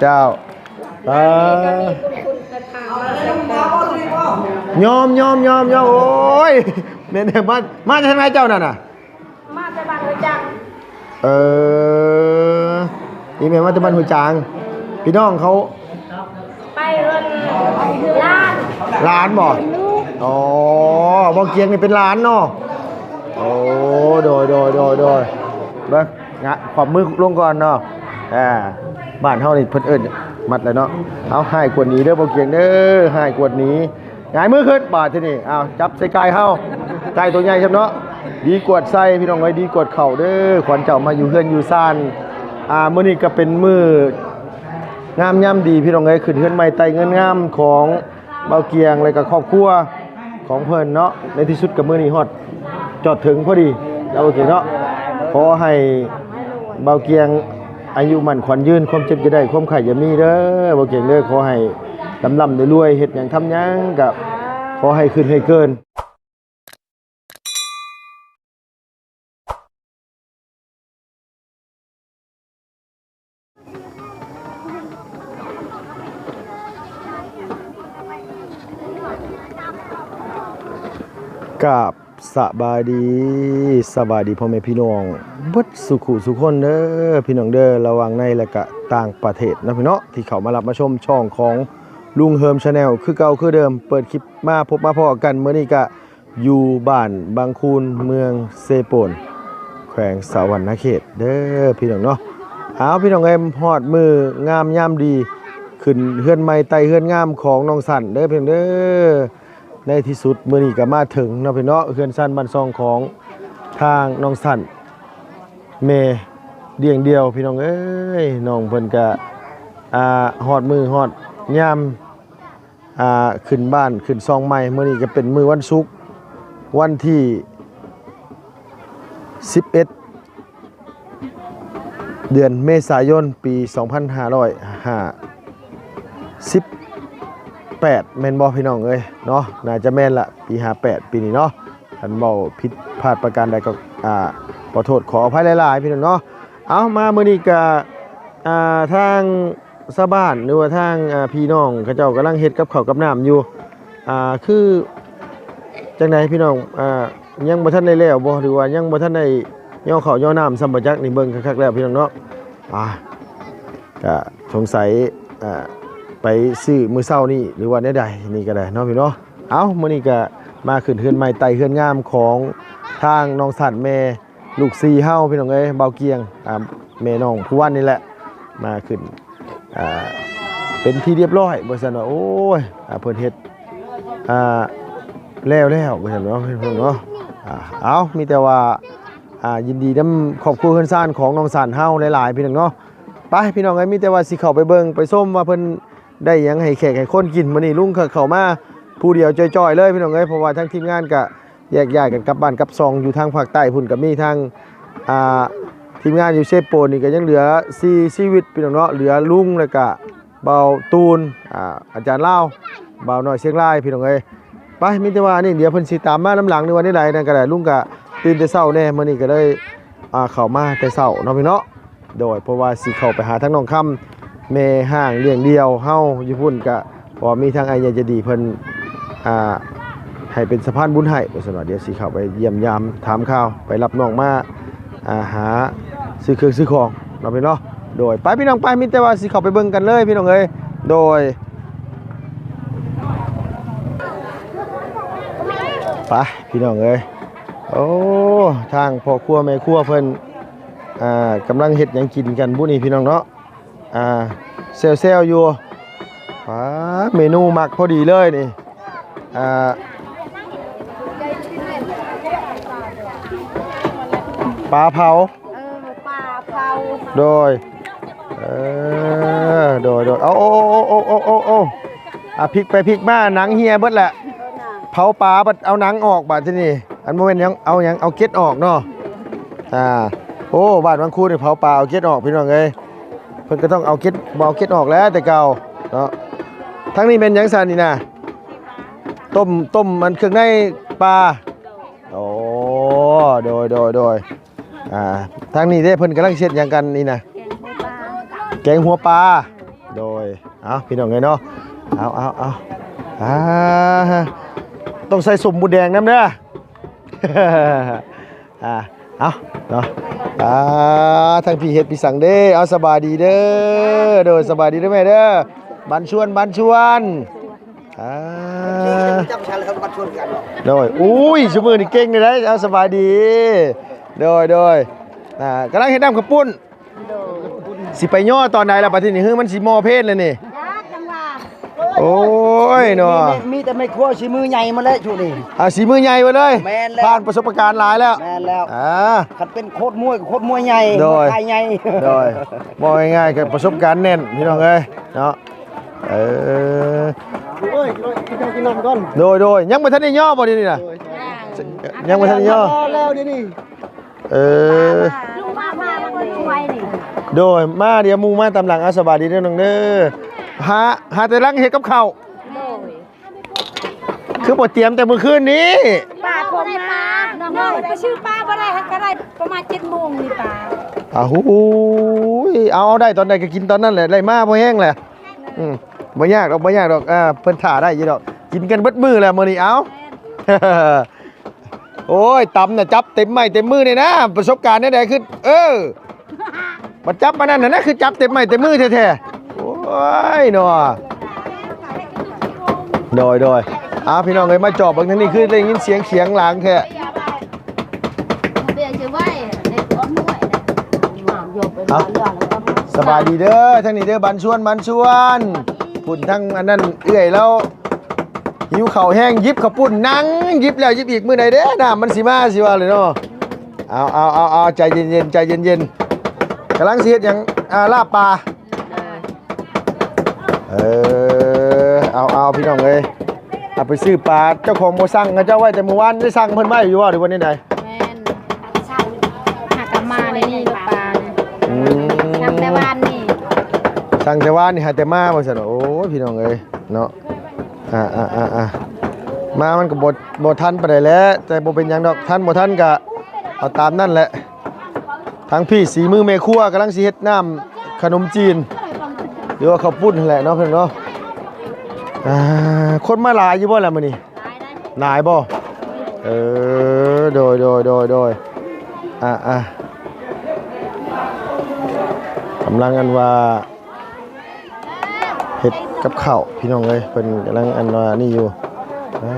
ເຈົ້າ ເອີ ຍອມ ຍອມ ຍອມ ຍອມ ໂອ້ຍ ແມ່ນ ມາ ມາຈາກທາງໃດເຈົ້ານັ້ນນະ? ມາແຕ່ບ້ານຫ້ວຍຈາງ. ເອີ ອີແມ່ມາແຕ່ບ້ານຫ້ວຍຈາງ ພີ່ນ້ອງເຂົາ ໄປເຮືອນຫຼານ. ຫຼານບໍ່? ອໍ ເວົ້າກຽງນີ້ເປັນຫຼານເນາະ. ໂອ້ ໂດຍ ໂດຍ ໂດຍ ໂດຍ ເບິ່ງ ງະ ຂອບມືລົງກ່ອນເນາະ. ອ່າ ບ້ານເຮົານີ້ເພິ່ນເອີ້ນມັດແລ້ວເນາະ. ເອົາ ຮ້າຍກວດໜີເດີ ເວົ້າກຽງເດີ ຮ້າຍກວດໜີ. ຫງາຍມືຂຶ້ນບາດທີນີ້ ອ້າວ ຈັບໃສ່ໄກ່ເຮົາ ໄກ່ໂຕໃຫຍ່ຊ້ຳເນາະ. ດີກວດໃສ່ພີ່ນ້ອງເອີຍ ດີກວດເຂົ້າເດີ ຂວັນເຈົ້າມາຢູ່ເຮືອນຢູ່ຊານ. ອ່າ ມື້ນີ້ກໍເປັນມື້ງາມຍາມດີພີ່ນ້ອງເອີຍ ຂຶ້ນເຮືອນໃໝ່ໄຕ່ເຮືອນງາມຂອງບ່າວກຽງ ແລະກໍຄອບຄົວຂອງເພິ່ນເນາະ. ໃນທີ່ສຸດກໍມື້ນີ້ຮອດ ຈອດເຖິງພໍດີ ແລ້ວໂອເຄເນາະ. ຂໍໃຫ້ບ່າວກຽງອາຍຸໝັ້ນຂວັນຍືນ ຄວາມເຈັບຢ່າໄດ້ ຄວາມໄຂ້ຢ່າມີເດີ ບ່າວກຽງເດີ. ຂໍໃຫ້ລ່ຳໆລວຍໆ ເຮັດຫຍັງທຳຫຍັງກໍຂໍໃຫ້ຂຶ້ນໃຫ້ເກີນ. ກາບສະບາຍດີ ສະບາຍດີພໍ່ແມ່ພີ່ນ້ອງເບິດສູ່ຄູ່ສູ່ຄົນເດີ ພີ່ນ້ອງເດີ ລະຫວ່າງໃນ ແລະກະຕ່າງປະເທດເນາະພີ່ນ້ອງເນາະ ທີ່ເຂົ້າມາຮັບມາຊົມຊ່ອງຂອງລຸງເຮີມ Channel ຄືເກົ່າຄືເດີມ. ເປີດຄລິບມາພົບມາພໍ້ກັນ ມື້ນີ້ກະ ຢູ່ບ້ານບາງຄູນ ເມືອງເຊໂປນ ແຂວງສະຫວັນນະເຂດເດີພີ່ນ້ອງເນາະ. ເອົາ ພີ່ນ້ອງເອີຍ ຮອດມື້ງາມຍາມດີ ຂຶ້ນເຮືອນໃໝ່ໄຕ່ເຮືອນງາມຂອງນ້ອງສັນເດີພີ່ນ້ອງເດີ. ໃນທີ່ສຸດມື້ນີ້ກໍມາເຖິງເນາະພີ່ນ້ອງເນາະ ເຮືອນຊານບ້ານຊ່ອງຂອງທາງນ້ອງສັນ ແມ່ລ້ຽງດ່ຽວພີ່ນ້ອງເອີຍ. ນ້ອງເພິ່ນກໍ ອ່າ ຮອດມື້ຮອດຍາມ ອ່າ ຂຶ້ນບ້ານຂຶ້ນຊ່ອງໃໝ່. ມື້ນີ້ກໍເປັນມື້ວັນສຸກ ວັນທີສິບເອັດ ເດືອນເມສາຍົນ ປີສອງພັນຫ້າຮ້ອຍຫ້າສິບແປດ ແມ່ນບໍ່ພີ່ນ້ອງເອີຍເນາະ? ໜ້າຈະແມ່ນລະ ປີຫ້າແປດ ປີນີ້ເນາະ. ຄັນເວົ້າຜິດພາດປະການໃດກໍ ອ່າ ຂໍໂທດຂໍອະໄພຫຼາຍໆ ພີ່ນ້ອງເນາະ. ເອົາ ມາມື້ນີ້ກະ ອ່າ ທາງ ຊາວບ້ານ ຫຼືວ່າທາງ ອ່າ ພີ່ນ້ອງເຂົາເຈົ້າກຳລັງເຮັດກັບເຂົ້າກັບນ້ຳຢູ່ ອ່າ ຄືຈັ່ງໃດພີ່ນ້ອງ ອ່າ ຍັງບໍ່ທັນໄດ້ແລ້ວບໍ່ ຫຼືວ່າຍັງບໍ່ທັນໄດ້ຍໍເຂົ້າຍໍນ້ຳຊ້ຳບໍ່ຈັກ? ນີ້ເບິ່ງຄັກໆແລ້ວພີ່ນ້ອງເນາະ ອ່າ ກະສົງໄສ ອ່າ ໄປຊື້ມື້ເຊົ້ານີ້ ຫຼືວ່າແນວໃດນີ້ກໍໄດ້ເນາະພີ່ນ້ອງເນາະ. ເອົ້າ ມື້ນີ້ກະມາຂຶ້ນເຮືອນໃໝ່ໄຕ່ເຮືອນງາມຂອງທາງນ້ອງສັນແມ່ ລູກສີ່ເຮົາພີ່ນ້ອງເອີຍ ບ່າວກຽງ ອ່າ ແມ່ນ້ອງຜູ້ວັນນີ້ແຫຼະ ມາຂຶ້ນ ອ່າ ເປັນທີ່ຮຽບຮ້ອຍ ວ່າຊັ້ນວ່າ ໂອ້ຍ ອ່າ ເພິ່ນເຮັດ ອ່າ ແລ້ວແລ້ວ ວ່າຊັ້ນເນາະ ເນາະ. ອ່າ ເອົາ ມີແຕ່ວ່າ ອ່າ ຍິນດີນຳຄອບຄົວເຮືອນຊານຂອງນ້ອງສັນເຮົາຫຼາຍໆ ພີ່ນ້ອງເນາະ. ໄປ ພີ່ນ້ອງເອີຍ ມີແຕ່ວ່າຊິເຂົ້າໄປເບິ່ງໄປຊົມວ່າເພິ່ນ ໄດ້ຫຍັງໃຫ້ແຂກໃຫ້ຄົນກິນ. ມື້ນີ້ລຸງເຂົາມາຜູ້ດຽວຈ່ອຍໆເລີຍພີ່ນ້ອງເອີຍ ເພາະວ່າທາງທີມງານກະແຍກຍ້າຍກັນກັບບ້ານກັບຊ່ອງ. ຢູ່ທາງພາກໃຕ້ພຸ້ນກະມີທາງ ອ່າ ທີມງານຢູ່ເຊໂປນນີ້ກະຍັງເຫຼືອສີ່ຊີວິດພີ່ນ້ອງເນາະ ເຫຼືອລຸງ ແລ້ວກະບ່າວຕູນ ອ່າ ອາຈານລາວ ບ່າວນ້ອຍຊຽງລາຍ ພີ່ນ້ອງເອີຍ. ໄປ ມີແຕ່ວ່າອັນນີ້ດຽວເພິ່ນຊິຕາມມານຳຫຼັງ ຫຼືວ່າແນວໃດນັ້ນກະໄດ້. ລຸງກະຕື່ນແຕ່ເຊົ້າແດ່ ມື້ນີ້ກະເລີຍ ອ່າ ເຂົ້າມາແຕ່ເຊົ້າເນາະພີ່ເນາະ. ໂດຍ ເພາະວ່າຊິເຂົ້າໄປຫາທາງນ້ອງຄຳ ແມ່ຮ້າງລ້ຽງດ່ຽວເຮົາຢູ່ພຸ້ນ ກະເພາະວ່າມີທາງອ້າຍໃຫຍ່ໃຈດີເພິ່ນ ອ່າ ໃຫ້ເປັນສະພານບຸນໃຫ້ ວ່າຊັ້ນວ່າ. ດຽວຊິເຂົ້າໄປຢ້ຽມຢາມຖາມຂ່າວ ໄປຮັບນ້ອງມາ ອ່າ ຫາຊື້ເຄື່ອງຊື້ຂອງເນາະພີ່ເນາະ. ໂດຍ ໄປພີ່ນ້ອງໄປ ມີແຕ່ວ່າຊິເຂົ້າໄປເບິ່ງກັນເລີຍພີ່ນ້ອງເອີຍ. ໂດຍ ໄປພີ່ນ້ອງເອີຍ. ໂອ້ ທາງພໍ່ຄົວແມ່ຄົວເພິ່ນ ອ່າ ກຳລັງເຮັດຫຍັງກິນກັນບຸນີ້ພີ່ນ້ອງເນາະ. ອ່າ ແຊວໆຢູ່ ປາ ເມນູມັກພໍດີເລີຍນີ້ ອ່າ ປາເຜົາ ເອີ ປາເຜົາ ໂດຍ ເອີ ໂດຍໆ ເອົາ ໂອ້ ໂອ້ ອ່າ ພິກໄປພິກມາ ໜັງເຫ່ຍເບິດແຫຼະ ເຜົາປາບັດເອົາໜັງອອກບາດທີນີ້ ອັນບໍ່ແມ່ນຫຍັງ ເອົາຫຍັງ ເອົາເກັດອອກເນາະ. ອ່າ ໂອ້ ບ້ານວັງຄູນນີ້ເຜົາປາເອົາເກັດອອກ ພີ່ນ້ອງເອີຍ. ເພິ່ນກໍຕ້ອງເອົາເກັດ ບໍ່ເອົາເກັດອອກແຫຼະແຕ່ເກົ່າເນາະ. ທາງນີ້ແມ່ນຫຍັງຊັ້ນນີ້ນະ? ຕົ້ມ ຕົ້ມອັນເຄື່ອງໃນປາ. ໂອ້ ໂດຍ ໂດຍ ໂດຍ. ອ່າ ທາງນີ້ເດ້ ເພິ່ນກຳລັງເຮັດຫຍັງກັນນີ້ນະ? ແກງຫົວປາ ແກງຫົວປາ. ໂດຍ ເອົາ ພີ່ນ້ອງເອີຍເນາະ ເອົາ ເອົາ ເອົາ ອ່າ ຕ້ອງໃສ່ສົ້ມໝູແດງນຳເດີ ອ່າ ເອົາເນາະ ອ່າ ທາງພີ່ເຮັດພີ່ສັງເດ້ ເອົາ ສະບາຍດີເດີ ໂດຍ ສະບາຍດີເດີແມ່ເດີ ບານຊວນ ບານຊວນ ອ່າ ໂດຍ ອຸ້ຍ ຊຸມື້ນີ້ເກັ່ງເດ້ ເອົາ ສະບາຍດີ ໂດຍ ໂດຍ ອ່າ ກຳລັງເຮັດນ້ຳເຂົ້າປຸ້ນ ຊິໄປຍໍຕອນໃດລະບັດທີນີ້ ຄືມັນຊິມໍເພນແລ້ວນີ້ ຈັກ ຈັງຫວະ ໂອ້ຍເນາະ ມີແຕ່ແມ່ຄົວສີມືໃຫຍ່ໝົດແລ້ວຊຸນີ້ ອ່າ ສີມືໃຫຍ່ໝົດເລີຍ ແມ່ນແລ້ວ ຜ່ານປະສົບປະການຫຼາຍແລ້ວ ແມ່ນແລ້ວ ອ່າ ຄັນເປັນໂຄດມວຍກໍໂຄດມວຍໃຫຍ່ ໂດຍ ມວຍໄທໃຫຍ່ ໂດຍ ເວົ້າງ່າຍໆກໍປະສົບການແໜ້ນ ພີ່ນ້ອງເອີຍເນາະ ເອີ ໂດຍ ໂດຍ ຍັງບໍ່ທັນໄດ້ຍໍບໍ່ດຽວນີ້ນະ ໂດຍ ຍັງບໍ່ທັນໄດ້ຍໍ ລໍແລ້ວດຽວນີ້ ເອີ ລຸງມາ ມາ ມາ ມາ ມາ ໂດຍ ມາ ດຽວໝູ່ມາຕາມຫຼັງ ເອົາ ສະບາຍດີເດີນ້ອງເດີ ຫາ ຫາແຕ່ຫຼັງເຮັດກັບເຂົ້າ ໂດຍ ຄືບໍ່ຕຽມແຕ່ມື້ຄືນນີ້ ປາ ໂທມາ ນ້ອງໄປຊື້ປາບໍ່ໄດ້ ກໍໄດ້ປະມານເຈັດໂມງນີ້ປາ ອ້າ ຫູຍ ເອົາ ເອົາ ໄດ້ຕອນໃດກໍກິນຕອນນັ້ນແຫຼະ ໄດ້ມາພໍແຮງແຫຼະ ອືມ ບໍ່ຍາກດອກ ບໍ່ຍາກດອກ ອ່າ ເພິ່ນຖ້າໄດ້ຢູ່ດອກ ກິນກັນເບິດມື້ແຫຼະມື້ນີ້ ເອົາ ໂອ້ຍ ຕຳນະຈັບເຕັມໄມ້ເຕັມມືນີ້ນະ ປະສົບການແນວໃດຄື ເອີ ມາຈັບມານັ້ນນະ ຄືຈັບເຕັມໄມ້ເຕັມມືແທ້ໆ ໂອ້ຍເນາະ ໂດຍ ໂດຍ ອ້າວ ພີ່ນ້ອງເອີຍ ມາຈອບເບິ່ງທາງນີ້ ຄືໄດ້ຍິນສຽງຂຽງຫຼາງແທ້ ເອົາ ສະບາຍດີເດີ ທາງນີ້ເດີ ບານຊວນ ບານຊວນ ພຸ້ນ ທາງອັນນັ້ນເອື້ອຍລາວ ຫິວເຂົ້າແຮງ ຫຍິບເຂົ້າປຸ້ນ ນັ່ງຫຍິບແລ້ວຫຍິບອີກ ມື້ໃດເດ້ນ້ຳມັນຊິມາ ຊິວ່າເລີຍເນາະ ເອົາ ເອົາ ເອົາ ເອົາ ໃຈເຢັນໆ ໃຈເຢັນໆ ກຳລັງຊິເຮັດຫຍັງ ອ່າ ລາບປາ ເອີ ເອົາ ເອົາ ພີ່ນ້ອງເອີຍ ເອົາໄປຊື້ປາ ເຈົ້າຂອງບໍ່ສັ່ງ ເຂົາເຈົ້າໄວ້ແຕ່ມື້ວານ ໄດ້ສັ່ງເພິ່ນໄວ້ຢູ່ບໍ່ ຫຼືວ່າແນວໃດ? ແມ່ນ ຫາກະມາໃນນີ້ລະປາ ອືມ ສັ່ງແຕ່ວານນີ້ ສັ່ງແຕ່ວານນີ້ ຫາແຕ່ມາວ່າຊັ້ນ ໂອ້ຍ ພີ່ນ້ອງເອີຍເນາະ ອ່າໆໆ ມາມັນກໍບໍ່ ບໍ່ທັນປານໃດແຫຼະ ແຕ່ບໍ່ເປັນຫຍັງດອກ ທັນບໍ່ທັນກະເອົາຕາມນັ້ນແຫຼະ ທາງພີ້ສີມືແມ່ຄົວກຳລັງຊິເຮັດນ້ຳຂະໜົມຈີນ ຫຼືວ່າເຂົ້າປຸ້ນຫັ້ນແຫຼະເນາະ ພີ່ນ້ອງເນາະ ອ່າ ຄົນມາຫຼາຍຢູ່ບໍ່ລະມື້ນີ້? ຫຼາຍບໍ່? ເອີ ໂດຍ ໂດຍ ໂດຍ ໂດຍ ອ່າ ອ່າ ກຳລັງອັນວ່າເຮັດກັບເຂົ້າ ພີ່ນ້ອງເອີຍ ເພິ່ນກຳລັງອັນວ່ານີ້ຢູ່ ອ່າ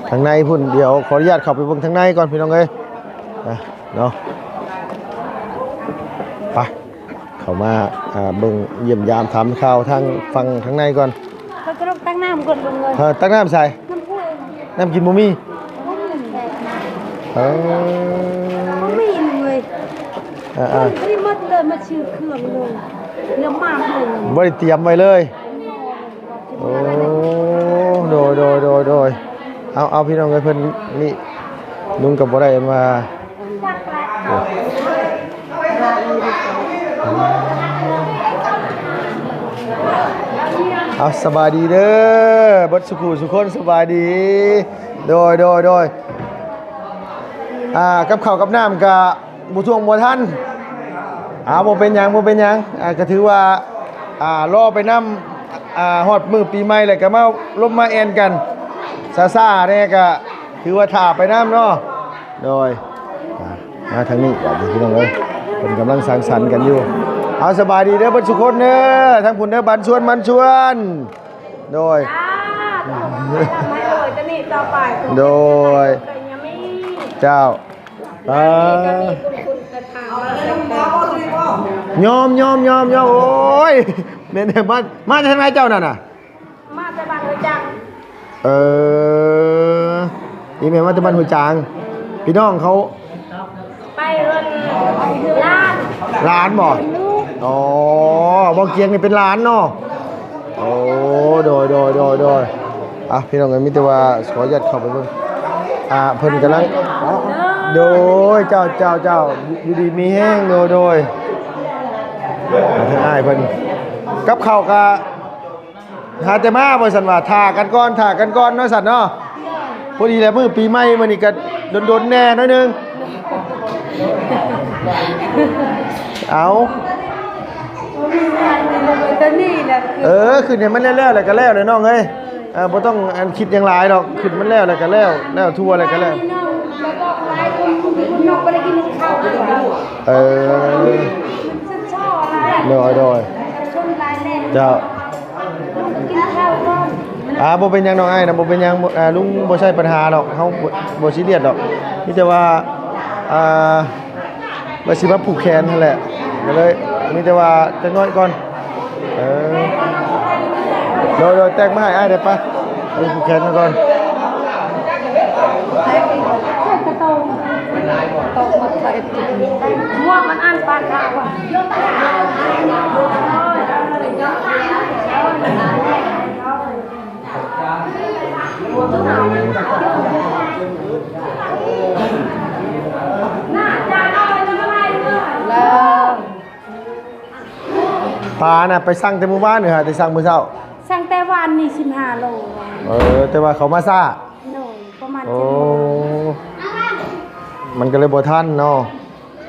ທາງໃນພຸ້ນ ດຽວຂໍອະນຸຍາດເຂົ້າໄປເບິ່ງທາງໃນກ່ອນ ພີ່ນ້ອງເອີຍ ອ່າ ເນາະ ໄປ ເຂົ້າມາ ອ່າ ເບິ່ງຢ້ຽມຢາມຖາມຂ່າວທາງຝັ່ງທາງໃນກ່ອນ ເພິ່ນກໍຕ້ອງຕັກນ້ຳກ່ອນເບິ່ງເລີຍ ເອີ ຕັກນ້ຳໃສ? ນ້ຳຖ້ວຍ ນ້ຳກິນບໍ່ມີ ບໍ່ມີ ເອີ ບໍ່ມີເລີຍ ອ່າໆ ບໍ່ໄດ້ໝົດເລີຍ ມາຊື້ເຄື່ອງເລີຍ ແລ້ວມາເລີຍ ບໍ່ໄດ້ຕຽມໄວ້ເລີຍ ໂອ້ ໂດຍ ໂດຍ ໂດຍ ໂດຍ ເອົາ ເອົາ ພີ່ນ້ອງເອີຍ ເພິ່ນນີ້ ລຸງກໍບໍ່ໄດ້ອັນວ່າ ເອົາ ສະບາຍດີເດີ ເບິດສຸຂູສຸຄົນ ສະບາຍດີ ໂດຍ ໂດຍ ໂດຍ ອ່າ ກັບເຂົ້າກັບນ້ຳກະ ບໍ່ຖ້ວງບໍ່ທັນ ອ່າ ບໍ່ເປັນຫຍັງ ບໍ່ເປັນຫຍັງ ອ່າ ກໍຖືວ່າ ອ່າ ລໍໄປນຳ ອ່າ ຮອດມື້ປີໃໝ່ແລ້ວກໍມາລົມມາແອ່ນກັນ ຊ້າໆແດ່ກໍຖືວ່າຖ້າໄປນຳເນາະ ໂດຍ ອ່າ ມາທາງນີ້ບາດນີ້ ພີ່ນ້ອງເອີຍ ເພິ່ນກຳລັງສັງສັນກັນຢູ່ ເອົາ ສະບາຍດີເດີ ເບິດສຸຄົນເດີ ທາງພຸ້ນເດີ ບານຊວນ ບານຊວນ ໂດຍ ໂດຍ ເຈົ້າ ອ່າ ຍອມ ຍອມ ຍອມ ຍອມ ໂອ້ຍ ແມ່ນ ມາ ມາຈາກທາງໃດເຈົ້ານັ້ນນະ? ມາແຕ່ບ້ານຫ້ວຍຈາງ ເອີ ອີ່ແມ່ມາແຕ່ບ້ານຫ້ວຍຈາງ ພີ່ນ້ອງເຂົາ ໄປເຮືອນຫຼານ ຫຼານບໍ່? ອໍ ບ່າວກຽງນີ້ເປັນຫຼານເນາະ ໂອ້ ໂດຍ ໂດຍ ໂດຍ ໂດຍ ອ່ະ ພີ່ນ້ອງເອີຍ ມີແຕ່ວ່າຂໍອະນຸຍາດເຂົ້າໄປເບິ່ງ ອ່າ ເພິ່ນກຳລັງ ໂດຍ ເຈົ້າ ເຈົ້າ ເຈົ້າ ຢູ່ດີມີແຮງ ໂດຍ ໂດຍ ອ່າ ທາງອ້າຍເພິ່ນ ກັບເຂົ້າກະ ຫາແຕ່ມາວ່າຊັ້ນວ່າ ຖ້າກັນກ່ອນ ຖ້າກັນກ່ອນເນາະສັນເນາະ ພໍດີແຫຼະ ມື້ປີໃໝ່ມື້ນີ້ກໍດົນໆແດ່ໜ້ອຍໜຶ່ງ ເອົາ ເອີ ຂຶ້ນໃຫ້ມັນແລ້ວໆ ແລ້ວກໍແລ້ວແຫຼະນ້ອງເອີຍ. ເອີ ບໍ່ຕ້ອງອັນຄິດຫຍັງຫຼາຍດອກ ຂຶ້ນມັນແລ້ວ ແລ້ວກໍແລ້ວ ແລ້ວທົ່ວແລ້ວກໍແລ້ວ. ເອີ ໂດຍ ໂດຍ ເຈົ້າ. ອ່າ ບໍ່ເປັນຫຍັງນ້ອງອ້າຍນະ ບໍ່ເປັນຫຍັງ ບໍ່ ອ່າ ລຸງບໍ່ໃຊ້ປັນຫາດອກ ເຮົາບໍ່ ບໍ່ຊີຣຽສດອກ ມີແຕ່ວ່າ ອ່າ ວ່າຊິມາຜູກແຂນຫັ້ນແຫຼະ ກໍເລີຍມີແຕ່ວ່າຈັກໜ້ອຍກ່ອນ. ເອີ ໂດຍ ໂດຍ ແຕກມາໃຫ້ອ້າຍໄດ້ປະ ໄປຜູກແຂນກ່ອນ. ປານະ ໄປສັ່ງແຕ່ມື້ວານ ຫຼືຫາແຕ່ສັ່ງມື້ເຊົ້າ? ສັ່ງແຕ່ວານນີ້ສິບຫ້າໂລ. ເອີ ແຕ່ວ່າເຂົາມາຊ້າ. ໂດຍ ປະມານ ໂອ້ ເຈັດໂມງ ມັນກໍເລີຍບໍ່ທັນເນາະ.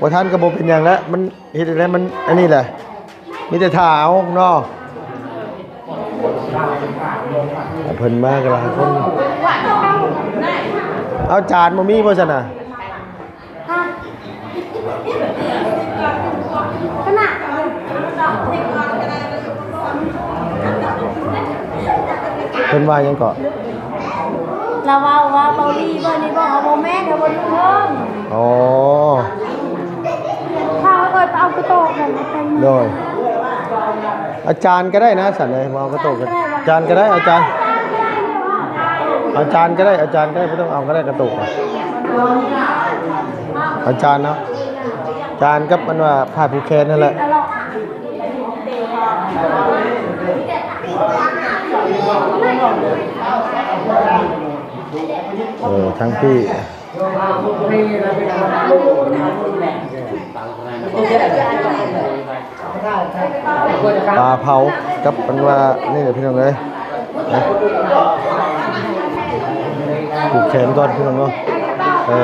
ບໍ່ທັນກໍບໍ່ເປັນຫຍັງແຫຼະ ມັນເຮັດຈັ່ງໃດ ມັນອັນນີ້ແຫຼະ ມີແຕ່ຖ້າເອົາເນາະ. ເພິ່ນມາກັນຫຼາຍຄົນ ເອົາຈານບໍ່ມີບໍ່ຊັ້ນນະ? ເພິ່ນວ່າຫຍັງເກາະ? ລາວເວົ້າວ່າເບົາຫຼີເບິ່ງນີ້ບໍ່ ເຮົາບໍ່ແມ່ນ ເຮົາບໍ່ຢູ່ເທິງ. ອໍ ພາເອີ້ນໄປເອົາກະໂຕກ ໂດຍ ເອົາຈານກໍໄດ້ນະ ຊັ້ນເລີຍ ບໍ່ເອົາກະໂຕກ ຈານກໍໄດ້ ເອົາຈານ ເອົາຈານກໍໄດ້ ເອົາຈານກໍໄດ້ ບໍ່ຕ້ອງເອົາກໍໄດ້ກະໂຕກ ເອົາຈານເນາະ ຈານກັບອັນວ່າຜ້າຜູກແຂນນັ້ນແຫຼະ. ເອີ ທັງທີ່ ປາເຜົາກັບອັນວ່ານີ້ແຫຼະພີ່ນ້ອງເອີຍ ຜູກແຂນກ່ອນພີ່ນ້ອງເນາະ. ເອີ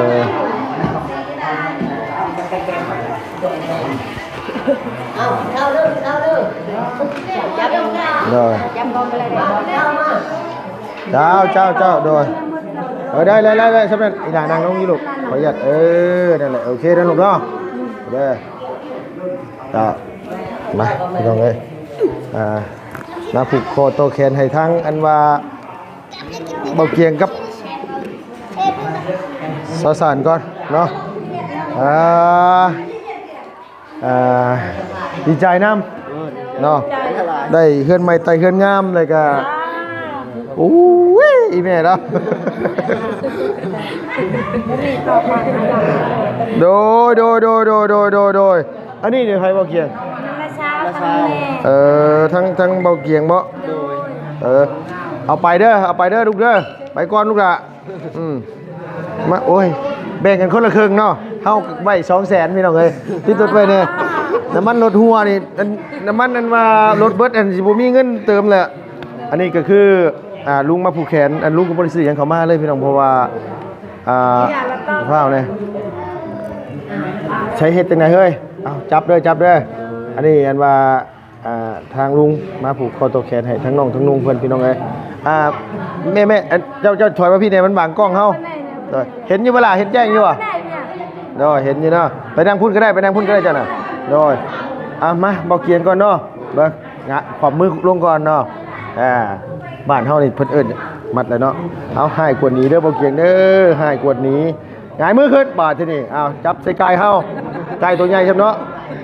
ເອົາ ເອົາເດີ ເອົາເດີ ໂດຍ ເຈົ້າ ເຈົ້າ ເຈົ້າ ໂດຍ ເອີ ໄດ້ ໄດ້ ໄດ້ ໄດ້ ຊ່ຳນັ້ນ ອີ່ຫຼ້ານັ່ງລົງຢູ່ລູກ ຂໍອະນຸຍາດ ເອີ ນັ້ນແຫຼະ ໂອເຄນະລູກເນາະ ເດີ ເຈົ້າ ມາ ພີ່ນ້ອງເອີຍ ອ່າ ມາຜູກຂໍ້ຕໍ່ແຂນໃຫ້ທາງອັນວ່າ ເບົາກຽງກັບສາວສານກ່ອນເນາະ ອ່າ ອ່າ ດີໃຈນຳເນາະ ໄດ້ເຮືອນໃໝ່ໃຕ້ເຮືອນງາມ ແລ້ວກະ ໂອ້ຍ ອີແມ່ເນາະ ໂດຍ ໂດຍ ໂດຍ ອັນນີ້ເດ ໃຜເບົາກຽງ? ທາງແມ່ ເອີ ທາງ ທາງເບົາກຽງເບາະ? ໂດຍ ເອີ ເອົາໄປເດີ ເອົາໄປເດີລູກເດີ ໄປກ່ອນລູກຫຼ້າ. ອືມ ມາ ໂອ້ຍ ແບ່ງກັນຄົນລະເຄິ່ງເນາະ ເຮົາໄວ້ສອງແສນພີ່ນ້ອງເອີຍ ຕິດລົດໄວ້ແດ່ ນ້ຳມັນລົດຮົ່ວນີ້ ອັນ ນ້ຳມັນອັນວ່າລົດເບິດຫັ້ນ ຊິບໍ່ມີເງິນເຕີມແລ້ວ. ອັນນີ້ກໍຄື ອ່າ ລຸງມາຜູກແຂນ ອັນ ລຸງກໍບໍ່ໄດ້ຊື້ຫຍັງເຂົ້າມາເລີຍພີ່ນ້ອງ ເພາະວ່າ ອ່າ ຟ້າວແດ່ ໃຊ້ເຮັດຈັ່ງໃດເຮີ້ຍ? ເອົາ ຈັບເດີ ຈັບເດີ ອັນນີ້ອັນວ່າ ອ່າ ທາງລຸງມາຜູກຂໍ້ຕໍ່ແຂນໃຫ້ທັງນ້ອງທັງນຸ່ງເພິ່ນ ພີ່ນ້ອງເອີຍ. ອ່າ ແມ່ໆ ອັນ ເຈົ້າ ເຈົ້າຖອຍມາພີ້ແດ່ ມັນບັງກ້ອງເຮົາ. ໂດຍ ເຫັນຢູ່ບໍ່ລະ? ເຫັນແຈ້ງຢູ່ບໍ່? ໂດຍ ເຫັນຢູ່ເນາະ. ໄປນັ່ງພຸ້ນກໍໄດ້ ໄປນັ່ງພຸ້ນກໍໄດ້ເຈົ້ານະ. ໂດຍ ອ່າ ມາ ເບົາກຽງກ່ອນເນາະ. ເບິ່ງ ງະ ຂອບມືລົງກ່ອນເນາະ. ອ່າ ບ້ານເຮົານີ້ເພິ່ນເອີ້ນມັດແລ້ວເນາະ. ເອົາ ຮ້າຍກວດໜີເດີ ເບົາກຽງເດີ ຮ້າຍກວດໜີ. ຫງາຍມືຂຶ້ນບາດທີນີ້ ອ້າວ ຈັບໃສ່ໄກ່ເຮົາ ໄກ່ຕົວໃຫຍ່ຊ້ຳເນາະ.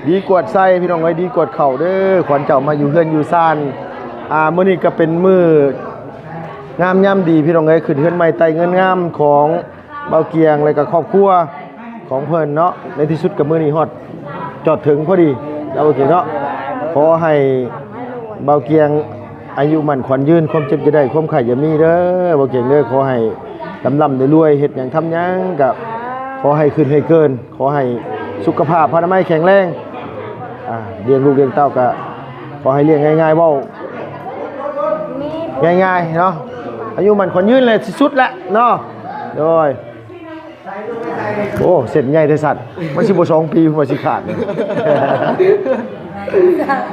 ດີກວດໃສ່ພີ່ນ້ອງເອີຍ ດີກວດເຂົ້າເດີ ຂວັນເຈົ້າມາຢູ່ເຮືອນຢູ່ຊານ. ອ່າ ມື້ນີ້ກໍເປັນມື້ງາມຍາມດີພີ່ນ້ອງເອີຍ ຂຶ້ນເຮືອນໃໝ່ໄຕ້ເງິນງາມຂອງເບົາກຽງ ແລະກໍຄອບຄົວຂອງເພິ່ນເນາະ. ໃນທີ່ສຸດກໍມື້ນີ້ຮອດ ຈອດເຖິງພໍດີເນາະ ເບົາກຽງເນາະ. ຂໍໃຫ້ເບົາກຽງອາຍຸໝັ້ນຂວັນຍືນ ຄວາມເຈັບຢ່າໄດ້ ຄວາມໄຂ້ຢ່າມີເດີ ເບົາກຽງເດີ. ຂໍໃຫ້ລ່ຳໆ ລວຍໆ ເຮັດຫຍັງທຳຫຍັງກໍຂໍໃຫ້ຂຶ້ນໃຫ້ເກີນ ຂໍໃຫ້ສຸຂະພາບພະນາໄມແຂງແຮງ ອ່າ ລ້ຽງລູກລ້ຽງເຕົ້າກໍຂໍໃຫ້ລ້ຽງງ່າຍໆ ເວົ້າງ່າຍໆເນາະ. ອາຍຸໝັ້ນຂວັນຍືນແຫຼະ ທີ່ສຸດແຫຼະເນາະ. ໂດຍ ໂອ້ ເສັ້ນໃຫຍ່ແທ້ສັດ ມັນຊິບໍ່ສອງປີພຸ້ນວ່າຊິຂາດ.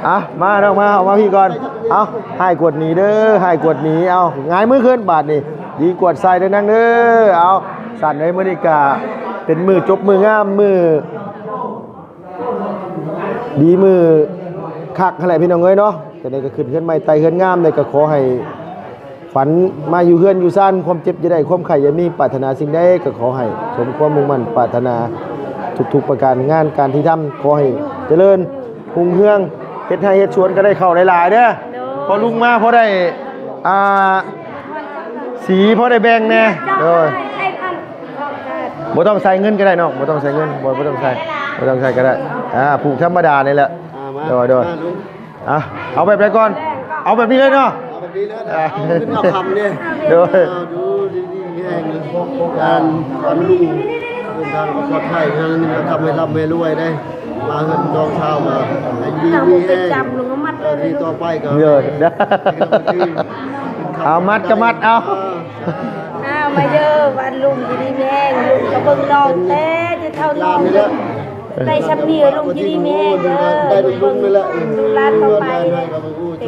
ອ່ະ ມານ້ອງມາ ເອົາມາພີ້ກ່ອນ. ເອົາ ໃຫ້ກວດໜີເດີ ໃຫ້ກວດໜີ. ເອົາ ຫງາຍມືຂຶ້ນບາດນີ້ ດີກວດໃສ່ເດີນາງເດີ. ເອົາ ສັນເອີຍ ມື້ນີ້ກະເປັນມື້ຈົບມື້ງາມ ມື້ດີມື້ຄັກຫັ້ນແຫຼະ ພີ່ນ້ອງເອີຍເນາະ. ຈັ່ງໃດກໍຂຶ້ນເຮືອນໃໝ່ໄຕ່ເຮືອນງາມ ແລ້ວກໍຂໍໃຫ້ ຝັນມາຢູ່ເຮືອນຢູ່ຊານ ຄວາມເຈັບຢ່າໄດ້ ຄວາມໄຂ້ຢ່າມີ ປາດຖະໜາສິ່ງໃດກໍຂໍໃຫ້ສົມຄວາມມຸ່ງໝັ້ນປາດຖະໜາທຸກໆປະການ. ງານການທີ່ທຳຂໍໃຫ້ຈະເລີນຮຸ່ງເຮືອງ ເຮັດໄຮ່ເຮັດສວນກໍໄດ້ເຂົ້າຫຼາຍໆເດີ. ໂດຍ ພໍລຸງມາພໍໄດ້ ອ່າ ສີພໍໄດ້ແບ່ງແດ່. ໂດຍ ບໍ່ຕ້ອງໃສ່ເງິນກໍໄດ້ນ້ອງ ບໍ່ຕ້ອງໃສ່ເງິນ ບໍ່ ບໍ່ຕ້ອງໃສ່ ບໍ່ຕ້ອງໃສ່ກໍໄດ້. ອ່າ ຜູກທຳມະດານີ້ແຫຼະ. ອ່າ ມາ ໂດຍ ໂດຍ ມາລຸງ ອ່ະ ເອົາແບບໃດກ່ອນ? ເອົາແບບນີ້ເລີຍເນາະ? ເອົາແບບນີ້ເລີຍນະ. ອ່າ ເອົາເງິນເອົາຄຳເດ້. ໂດຍ ເອົາ ຢູ່ດີໆມີແຮງ ການ ການລຸງເດີນທາງປອດໄພ ເງິນເອົາຄຳໃຫ້ລ່ຳໃຫ້ລວຍເດ້. ມາເຮືອນນ້ອງຊາວ ມາໃຫ້ຢູ່ດີມີແຮງ ເອີ ທີ່ຕໍ່ໄປກໍ ເດີ ເອົາມັດກໍມັດເອົາ. ເອີ ອ້າວ ມາເດີ ບ້ານລຸງຢູ່ດີມີແຮງ ລຸງກໍເບິ່ງນ້ອງແຕ່ ແຕ່ເຖົ້ານ້ອງ ໄດ້ຊ່ຳນີ້ ໃຫ້ລຸງຢູ່ດີມີແຮງເດີ ໄດ້ລຸງໆນີ້ແຫຼະ ເບິ່ງລູກຫຼານຕໍ່ໄປ ໃຫ້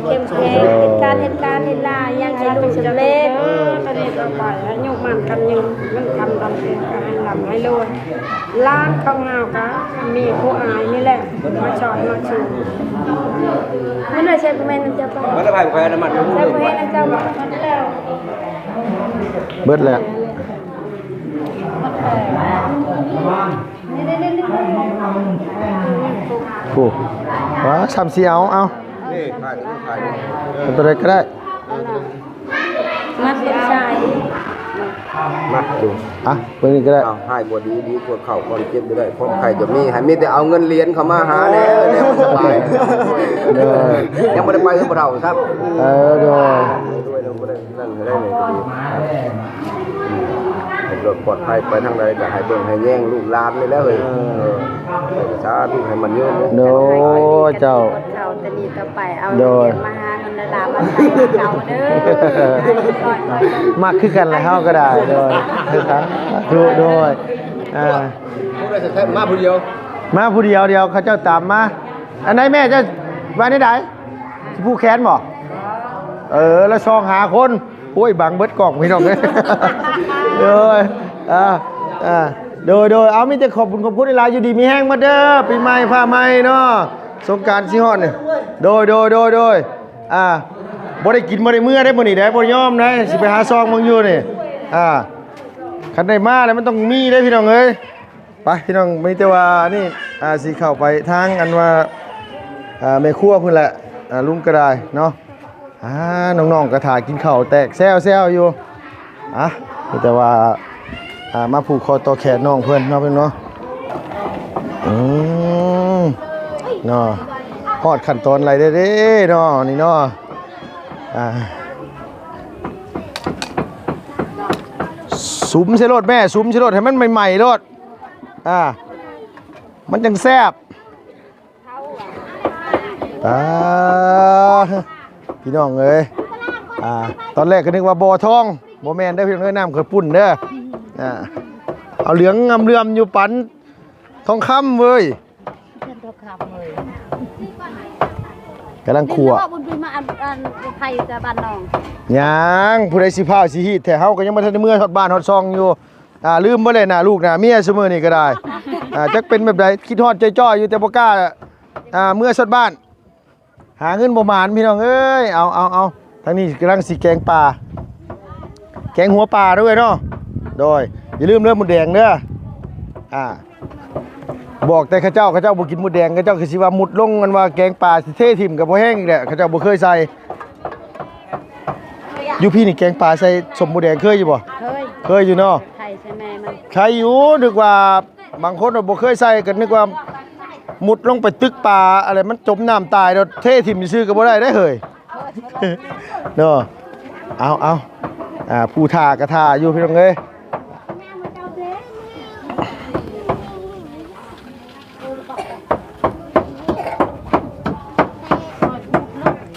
ເຂັ້ມແຂງ ເຮັດການ ເຮັດການເຮັດລາ ຫຍັງໃຫ້ລຸງສຳເລັດ. ເອີ ຕອນນີ້ຕໍ່ໄປ ອາຍຸໝັ້ນຂວັນຍືນ ເງິນຄຳດຳເປັນ ກໍໃຫ້ລ່ຳໃຫ້ລວຍ. ຫຼານຂອງເຮົາກໍມີຜູ້ອ້າຍນີ້ແຫຼະ ມາຊ່ອຍມາຊູ. ມັນໄດ້ໃຊ້ຜູ້ແມ່ນນຳເຈົ້າບໍ່? ມັນໄດ້ໃຊ້ຜູ້ແມ່ນນຳມັນ ໃຊ້ຜູ້ແມ່ນນຳເຈົ້າບໍ່? ເບິດແລ້ວ. ໂອ້ ວ່າຊ່ຳຊິເອົາ ເອົາ ນີ້ ຂາຍ ຂາຍ ເອົາຕົວໃດກໍໄດ້ ມັດເປັນສາຍ ມາ ດູ ອ່ະ ເບິ່ງນີ້ກໍໄດ້ ເອົາ ໃຫ້ກວ່າດີ ດີກວ່າເຂົ້າ ຄວາມເຈັບບໍ່ໄດ້ ຄວາມໄຂ້ຈະມີ ໃຫ້ມີແຕ່ເອົາເງິນຫຼຽນເຂົ້າມາຫາແດ່ ແນວມັນສະບາຍ ເອີ ຍັງບໍ່ໄດ້ໄປກັບຜູ້ເຖົ້າຊ້ຳ ເອີ ໂດຍ ໂດຍ ໂດຍ ບໍ່ໄດ້ ນັ້ນກໍໄດ້ເລີຍ ໃຫ້ລອດປອດໄພໄປທາງໃດກໍໃຫ້ເບິ່ງໃຫ້ແຍງລູກຫຼານນີ້ແຫຼະເຮີ້ຍ ເອີ ສາທຸໃຫ້ມັນຍືນ ໂດຍ ເຈົ້າ ເຂົ້າແຕ່ນີ້ຕໍ່ໄປ ເອົາ ໂດຍ ເງິນມາຫາເງິນລາວມາໃຊ້ເກົ່າເດີ ມັກຄືກັນລະເຮົາກໍໄດ້ ໂດຍ ສາທຸ ໂດຍ ອ່າ ມາຜູ້ດຽວ ມາຜູ້ດຽວ ດຽວເຂົາເຈົ້າຕາມມາ ອັນໃດແມ່ ເຈົ້າວ່າແນວໃດ ຊິຜູກແຂນບໍ່? ເອີ ລະຊອງຫາຄົນ ໂອ້ຍ ບັງເບິດກ້ອງພີ່ນ້ອງເອີຍ ໂດຍ ອ່າ ອ່າ ໂດຍ ໂດຍ ເອົາ ມີແຕ່ຂອບບຸນຂອບຄຸນຫຼາຍໆ ຢູ່ດີມີແຮງໝົດເດີ ປີໃໝ່ຟ້າໃໝ່ເນາະ ສົງການຊິຮອດນີ້ ໂດຍ ໂດຍ ໂດຍ ໂດຍ ອ່າ ບໍ່ໄດ້ກິນບໍ່ໄດ້ເມືອເດ້ມື້ນີ້ເດ້ ບໍ່ຍອມເດ້ ຊິໄປຫາຊອງເບິ່ງຢູ່ນີ້ ອ່າ ຄັນໄດ້ມາແລ້ວມັນຕ້ອງມີເດ້ພີ່ນ້ອງເອີຍ. ໄປພີ່ນ້ອງ ມີແຕ່ວ່ານີ້ ອ່າ ຊິເຂົ້າໄປທາງອັນວ່າ ອ່າ ແມ່ຄົວພຸ້ນແຫຼະ ອ່າ ລຸງກໍໄດ້ເນາະ ອ່າ ນ້ອງໆກໍຖ້າກິນເຂົ້າແຕກແຊວໆຢູ່ ອ່ະ ມີແຕ່ວ່າ ອ່າ ມາຜູກຄໍຕໍ່ແຂນນ້ອງເພິ່ນເນາະ ເພິ່ນເນາະ ອືມ ເນາະ ຮອດຂັ້ນຕອນໄລເດ້ເນາະ ນີ້ເນາະ ອ່າ ສຸມໃສ່ໂລດແມ່ ສຸມໃສ່ໂລດ ໃຫ້ມັນໃໝ່ໆໂລດ. ອ່າ ມັນຈັ່ງແຊບ ອ່າ ພີ່ນ້ອງເອີຍ ອ່າ ຕອນແລກກໍນຶກວ່າບໍ່ທອງ ບໍ່ແມ່ນເດີພີ່ນ້ອງເອີຍ ນ້ຳເຂົ້າປຸ້ນເດີ ອ່າ ເອົາເຫຼືອງງາມເຫຼື່ອມຢູ່ ປານທອງຄຳເວີຍ ເປັນທອງຄຳເວີຍ ກຳລັງຂົ້ວ ກິນແລ້ວບໍ່ ບຸນປີມາອັນ ອັນໄຂ່ຈາກບ້ານນ້ອງ ຍັງ ຜູ້ໃດຊິພາວຊິຮີດແທ້ ເຮົາກໍຍັງບໍ່ທັນໄດ້ເມືອຮອດບ້ານຮອດຊ່ອງຢູ່. ອ່າ ລືມເບິດເລີຍໜ້າລູກໜ້າເມຍ ຊຸມື້ນີ້ກໍໄດ້ ອ່າ ຈັກເປັນແບບໃດ ຄິດຮອດຈ່ອຍໆຢູ່ ແຕ່ບໍ່ກ້າ ອ່າ ເມືອຊອດບ້ານ ຫາເງິນບໍ່ໝານພີ່ນ້ອງເອີຍ ເອົາ ເອົາ ເອົາ ທາງນີ້ກຳລັງຊິແກງປາ ແກງຫົວປາເດີເນາະ ໂດຍ ຢ່າລືມເດີ ມົດແດງເດີ ອ່າ ບອກແຕ່ເຂົາເຈົ້າ ເຂົາເຈົ້າບໍ່ກິນມົດແດງ ເຂົາເຈົ້າກໍຊິວ່າມຸດລົງ ອັນວ່າແກງປາຊິເທຖິ້ມກໍບໍ່ແຮງອີກແຫຼະ ເຂົາເຈົ້າບໍ່ເຄີຍໃສ່. ຢູ່ພີ້ນີ້ແກງປາໃສ່ສົ້ມໝູແດງເຄີຍຢູ່ບໍ່? ເຄີຍ ເຄີຍຢູ່ເນາະ ໄຂ່ໃສ່ແມ່ມັນ ໄຂ່ຢູ່ ນຶກວ່າບາງຄົນວ່າບໍ່ເຄີຍໃສ່ ກໍນຶກວ່າມຸດລົງໄປຕຶກປາ ອະໄລມັນຈົມນ້ຳຕາຍ ໂດດເທຖິ້ມຊື່ໆກໍບໍ່ໄດ້ເດ້ເຮີ້ຍ ເນາະ ເອົາ ເອົາ ອ່າ ຜູ້ຖ້າກໍຖ້າຢູ່ພີ່ນ້ອງເອີຍ.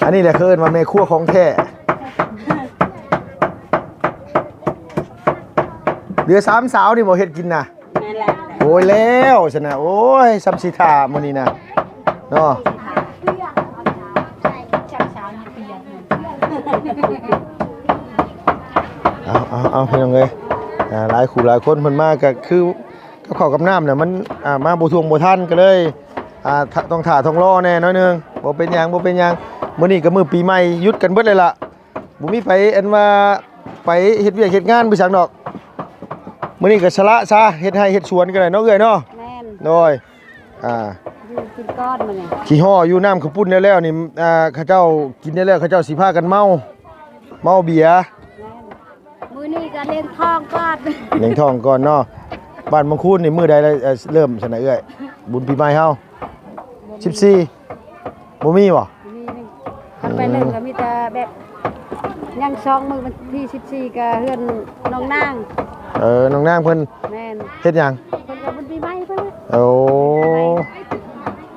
ອັນນີ້ແຫຼະເຂົາເອີ້ນວ່າແມ່ຄົວຂອງແທ້ ເຫຼືອສາມສາວນີ້ບໍ່ເຮັດກິນນະ? ແມ່ນແຫຼະ ໂອ້ຍ ແລ້ວຊັ້ນນະ ໂອ້ຍ ສ່ຳຊິຖ້າມື້ນີ້ນະ ເນາະ ເອົາ ເອົາ ເອົາ ພີ່ນ້ອງເອີຍ ອ່າ ຫຼາຍຄູ່ຫຼາຍຄົນເພິ່ນມາ ກໍຄືກັບເຂົ້າກັບນ້ຳນະ ມັນ ອ່າ ມາບໍ່ທ່ວງບໍ່ທັນ ກໍເລີຍ ອ່າ ຖ້າ ຕ້ອງຖ້າຕ້ອງລໍແດ່ໜ້ອຍໜຶ່ງ. ບໍ່ເປັນຫຍັງ ບໍ່ເປັນຫຍັງ ມື້ນີ້ກໍມື້ປີໃໝ່ ຢຸດກັນເບິດເລີຍລະ. ບໍ່ມີໃຜອັນວ່າໄປເຮັດວຽກເຮັດງານໄປສັງດອກ. ມື້ນີ້ກໍສະຫຼະຊະ ເຮັດໄຮ່ເຮັດສວນກໍໄດ້ເນາະເອື້ອຍເນາະ. ແມ່ນ ໂດຍ ອ່າ ຢູ່ກິນກ່ອນມື້ນີ້ ຂີ້ຫໍ້ຢູ່ນ້ຳເຂົ້າປຸ້ນແລ້ວໆນີ້ ອ່າ ເຂົາເຈົ້າກິນແລ້ວໆ ເຂົາເຈົ້າຊິພາກັນເມົາ ເມົາເບຍ. ແມ່ນ ມື້ນີ້ກໍລ້ຽງທ້ອງກ່ອນ ລ້ຽງທ້ອງກ່ອນເນາະ. ບ້ານມັງຄູນນີ້ມື້ໃດລະ ເອີ່ ເລີ່ມຊັ້ນນະເອື້ອຍ ບຸນປີໃໝ່ເຮົາ? ສິບສີ່ ບໍ່ມີບໍ່? ມີໜຶ່ງ ຄັນໄປເລີ່ມກໍມີແຕ່ແບບ ຍັງສອງມື້ ວັນທີສິບສີ່ກໍເຮືອນນ້ອງນາງ. ເອີ ນ້ອງນາງເພິ່ນ ແມ່ນ ເຮັດຫຍັງ? ເພິ່ນກໍບຸນປີໃໝ່ເພິ່ນ. ໂອ້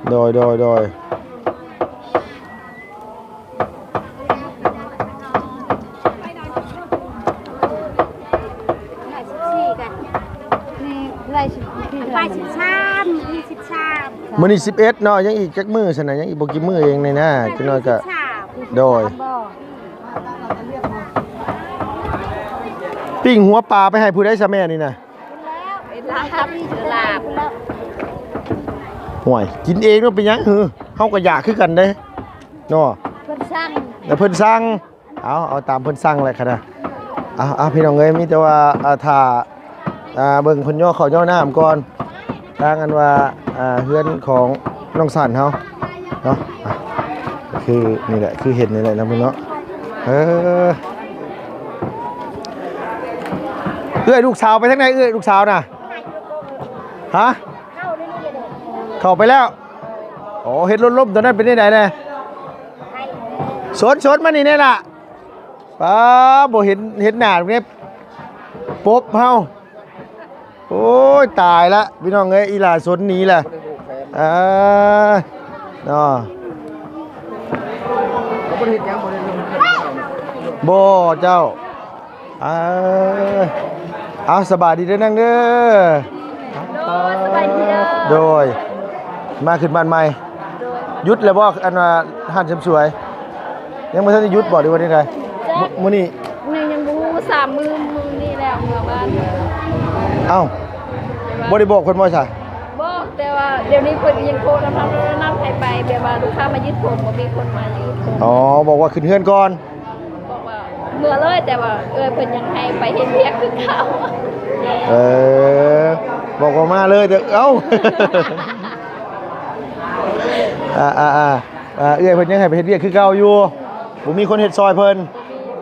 ໂດຍ ໂດຍ ໂດຍ. ມື້ນີ້ສິບເອັດເນາະ ຍັງອີກຈັກມື້ຊັ້ນນະ ຍັງອີກບໍ່ກີ່ມື້ເອງນີ້ນະ ຈັກໜ້ອຍກໍ ໂດຍ. ປີ້ງຫົວປາໄປໃຫ້ຜູ້ໃດຊະແມ່ນີ້ນະ? ກິນແລ້ວ ເປັນລາບ ລາບ. ໂອ້ຍ ກິນເອງເນາະ ເປັນຫຍັງຫື? ເຮົາກໍຢາກຄືກັນເດ້ເນາະ ເພິ່ນສັ່ງ ແຕ່ເພິ່ນສັ່ງ. ເອົາ ເອົາຕາມເພິ່ນສັ່ງແຫຼະຄະນະ. ເອົາ ເອົາ ພີ່ນ້ອງເອີຍ ມີແຕ່ວ່າ ອ່າ ຖ້າ ອ່າ ເບິ່ງເພິ່ນຍໍເຂົ້າຍໍນ້ຳກ່ອນ ທາງອັນວ່າ ອ່າ ເຮືອນຂອງນ້ອງສັນເຮົາເນາະ. ອ່າ ຄືນີ້ແຫຼະ ຄືເຫັນນີ້ແຫຼະເນາະພີ່ເນາະ. ເອີ ເອື້ອຍ ລູກສາວໄປທາງໃດເອື້ອຍ ລູກສາວນະ? ຮະ? ເຂົ້າໄປແລ້ວ. ອໍ ເຫັນລົດລົ້ມຕອນນັ້ນເປັນຈັ່ງໃດແດ່? ສົນ ສົນ ມານີ້ແດ່ລະ. ປ້າ ບໍ່ເຫັນ ເຫັນໜ້າແດ່ ປົບເຮົາ. ໂອ້ຍ ຕາຍລະ ພີ່ນ້ອງເອີຍ ອີ່ຫຼ້າສົນໜີລະ. ອ່າ ເນາະ ບໍ່ເຈົ້າ. ເອີ ເອົາ ສະບາຍດີເດີນາງເດີ. ໂດຍ ສະບາຍດີເດີ. ໂດຍ ມາຂຶ້ນບ້ານໃໝ່. ໂດຍ ຢຸດແລ້ວບໍ່ ອັນວ່າຮ້ານເສີມສວຍ? ຍັງບໍ່ທັນໄດ້ຢຸດບໍ່ ຫຼືວ່າແນວໃດ? ມື້ນີ້ ມື້ນີ້ຍັງບໍ່ຮູ້ ສາມມື້ ມື້ນີ້ແລ້ວເມືອບ້ານ. ເອົ້າ ບໍ່ໄດ້ບອກເພິ່ນບໍ່ຊະ? ບອກ ແຕ່ວ່າດຽວນີ້ເພິ່ນຍັງໂທນຳ ນຳ ນຳໃຫ້ໄປ ແບບວ່າລູກຄ້າມາຢືດຜົມ ບໍ່ມີຄົນມາຢືດຜົມ. ອໍ ບອກວ່າຂຶ້ນເຮືອນກ່ອນ. ບອກວ່າເມືອເລີຍ ແຕ່ວ່າເອື້ອຍເພິ່ນຍັງໃຫ້ໄປເຮັດວຽກຄືເກົ່າ. ເອີ ບອກວ່າມາເລີຍ ແຕ່ ເອົ້າ ອ່າໆໆ ເອື້ອຍເພິ່ນຍັງໃຫ້ໄປເຮັດວຽກຄືເກົ່າຢູ່ ບໍ່ມີຄົນເຮັດຊ່ອຍເພິ່ນ.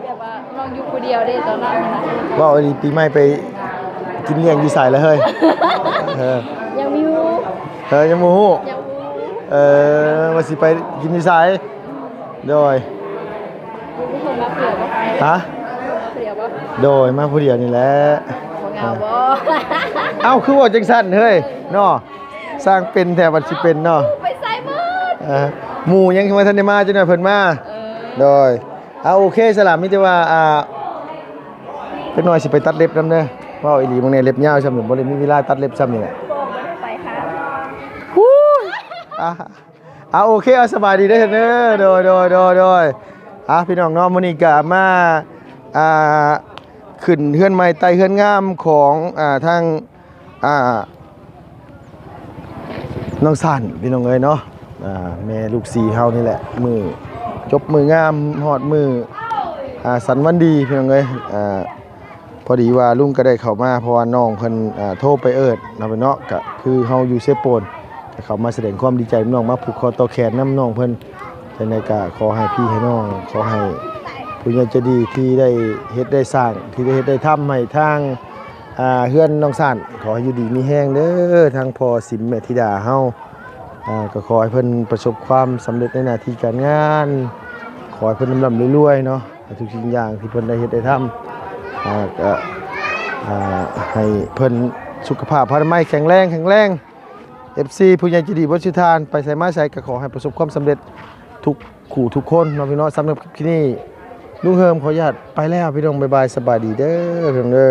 ແບບວ່ານ້ອງຢູ່ຜູ້ດຽວເດ້ຕອນນັ້ນນະ. ເວົ້າອີ່ຫຼີ ປີໃໝ່ໄປກິນລ້ຽງຢູ່ໃສລະເຮີ້ຍ? ເອີ ຍັງບໍ່ຮູ້. ເອີ ຍັງບໍ່ຮູ້ ຍັງບໍ່ຮູ້. ເອີ ວ່າຊິໄປກິນຢູ່ໃສ? ໂດຍ ມີຄົນມາຜູ້ດຽວບໍ່? ຮະ? ມາຜູ້ດຽວບໍ່? ໂດຍ ມາຜູ້ດຽວນີ້ແຫຼະ. ບໍ່ເຫງົາບໍ່? ເອົ້າ ຄືເວົ້າຈັ່ງຊັ້ນເຮີ້ຍເນາະ? ສ້າງເປັນແທ້ ບັດຊິເປັນເນາະ. ໄປໃສໝົດ? ເອີ ໝູ່ຍັງບໍ່ທັນໄດ້ມາ ຈັກໜ້ອຍເພິ່ນມາ. ເອີ ໂດຍ ອ່າ ໂອເຄ ສະລະ ມີແຕ່ວ່າ ອ່າ ຈັກໜ້ອຍຊິໄປຕັດເລັບນຳເດີ. ເວົ້າອີ່ຫຼີ ບາງແນ່ເລັບຍາວຊ່ຳນີ້ ບໍ່ໄດ້ມີເວລາຕັດເລັບຊ່ຳນີ້ແຫຼະ. ບໍ່ໄດ້ໄປຫາ. ອ່າ ອ່າ ໂອເຄ ເອົາ ສະບາຍດີເດີ ເດີ. ໂດຍ ໂດຍ ໂດຍ ໂດຍ. ອ່າ ພີ່ນ້ອງເນາະ ມື້ນີ້ກະມາ ອ່າ ຂຶ້ນເຮືອນໃໝ່ໃຕ້ເຮືອນງາມຂອງ ອ່າ ທາງ ອ່າ ນ້ອງສັນ ພີ່ນ້ອງເອີຍເນາະ. ອ່າ ແມ່ລູກສີ່ເຮົານີ້ແຫຼະ ມື້ຈົບມື້ງາມ ຮອດມື້ ອ່າ ສັນວັນດີ ພີ່ນ້ອງເອີຍ. ອ່າ ພໍດີວ່າລຸງກໍໄດ້ເຂົ້າມາ ເພາະວ່ານ້ອງເພິ່ນ ອ່າ ໂທໄປເອີ້ນເນາະ ເນາະ ກະຄືເຮົາຢູ່ເຊໂປນ ກໍເຂົ້າມາສະແດງຄວາມດີໃຈນຳນ້ອງ ມາຜູກຄໍຕໍ່ແຂນນຳນ້ອງເພິ່ນ. ຈັ່ງໃດກໍຂໍໃຫ້ພີ່ໃຫ້ນ້ອງ ຂໍໃຫ້ຜູ້ໃຫຍ່ໃຈດີທີ່ໄດ້ເຮັດໄດ້ສ້າງ ທີ່ໄດ້ເຮັດໄດ້ທຳໃຫ້ທາງ ອ່າ ເຮືອນນ້ອງສັນ ຂໍໃຫ້ຢູ່ດີມີແຮງເດີ ທາງພໍ່ສິມແມ່ທິດາເຮົາ. ອ່າ ກໍຂໍໃຫ້ເພິ່ນປະສົບຄວາມສຳເລັດໃນໜ້າທີ່ການງານ ຂໍໃຫ້ເພິ່ນລ່ຳໆລວຍໆເນາະ ໃນທຸກສິ່ງຢ່າງທີ່ເພິ່ນໄດ້ເຮັດໄດ້ທຳ. ອ່າ ກໍ ອ່າ ໃຫ້ເພິ່ນສຸຂະພາບພະນາໄມແຂງແຮງ ແຂງແຮງ. ເອັຟຊີ ຜູ້ໃຫຍ່ໃຈດີເບິດສຸດທ່ານ ໄປໃສມາໃສກໍຂໍໃຫ້ປະສົບຄວາມສຳເລັດທຸກຄູ່ທຸກຄົນເນາະ ພີ່ນ້ອງ. ສຳລັບຄລິບນີ້ ລຸງເຮີມຂໍອະນຸຍາດໄປແລ້ວ ພີ່ນ້ອງ. ບາຍບາຍ ສະບາຍດີເດີ ພີ່ນ້ອງເດີ.